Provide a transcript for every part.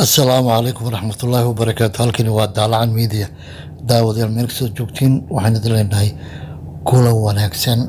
Asalaamu calaykum waraxmatullaahi wabarakaatu. Halkani waa Daalacan Media. Daawadayaal, meel kastoo joogtiin, waxaan idin leenahay kulan wanaagsan.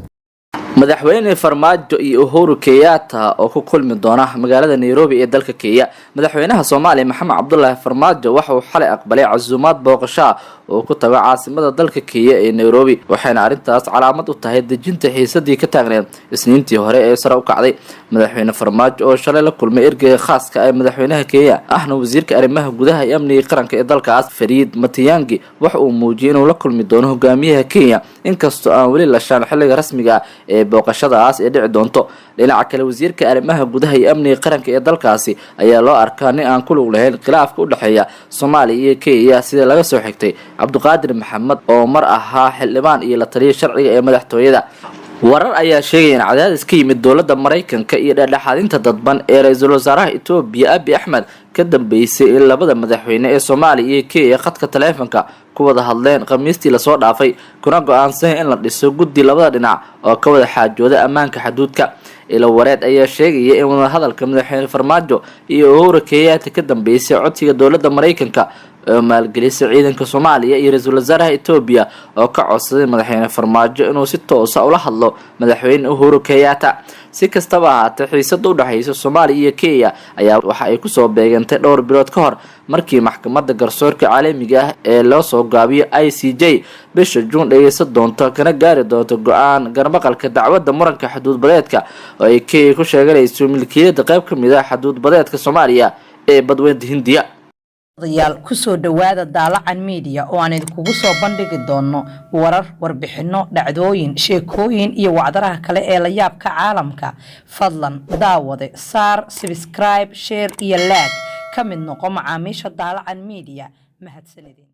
Madaxweyne Farmaajo iyo Uhuru Kenyatta oo ku kulmi doona magaalada Nairobi ee dalka Kenya. Madaxweynaha Soomaaliya, Maxamed Cabdulaahi Farmaajo, waxa uu xalay aqbalay casuumaad booqashaa oo ku tago caasimada dalka Kenya ee Nairobi, waxayna arrintaas calaamad u tahay dejinta xiisadii ka taagneed Isniintii hore ee sare u kacday. Madaxweyne Farmaajo oo shalay la kulmay ergeyga khaaska ee madaxweynaha Kenya, ahna wasiirka arrimaha gudaha iyo amniga qaranka ee dalkaas, Fred Matiang'i, waxa uu muujiyay inuu la kulmi doono hogaamiyaha Kenya, inkastoo aan weli la shaacin xilliga rasmiga ah ee booqashadaas ee dhici doonto. Dhinaca kale, wasiirka arrimaha gudaha iyo amniga qaranka ee dalkaasi ayaa loo arkaa nin aan ku lug lahayn khilaafka u dhexeeya Soomaaliya iyo Kenya, sida laga soo xigtay Cabdiqaadir Maxamed oo mar ahaa xildhibaan iyo la taliya sharciga ee madaxtooyada. Warar ayaa sheegaya in cadaadis ka yimid dowladda Maraykanka iyo dhexdhexaadinta dadban ee ra-iisul wasaaraha Itoobiya, Abiy Axmed, ka dambeysay in labada madaxweyne ee Soomaaliya iyo Kenya khadka taleefanka ku wada hadleen Khamiistii lasoo dhaafay, kuna go-aansan in la dhiso guddi labada dhinac oo ka wada xaajooda ammaanka xaduudka. Ilo wareed ayaa sheegaya in wadahadalka madaxweyne Farmaajo iyo Uhuru Kenyatta ka dambeysay codsiga dowladda Maraykanka oo maalgelisay ciidanka Soomaaliya iyo ra-iisul wasaaraha Itoobiya oo ka codsaday madaxweyne Farmaajo inuu si toosa ula hadlo madaxweyne Uhuru Kenyatta. Si kastaba ahaatee, xiisada u dhexeysa Soomaaliya iyo Kenya ayaa waxa ay kusoo beegantay dhowr bilood ka hor markii Maxkamadda Garsoorka Caalamiga ah ee loo soo gaabiyo ICJ bisha Juun dhegeysan doonto kana gaari doonto go-aan garmaqalka dacwadda muranka xuduudbadeedka oo ay Kenya ku sheeganayso milkiyadda qayb ka mid ah xuduudbadeedka Soomaaliya ee Badweynta Hindiya. Odayaal, kusoo dhowaada Daalacan Media oo aan idinkugu soo bandhigi doono warar, warbixino, dhacdooyin, sheekooyin iyo wacdaraha kale ee la yaabka caalamka. Fadlan daawade saar subscribe, share iyo like. Ka mid noqo macaamiisha Daalacan Media. Mahadsanidin.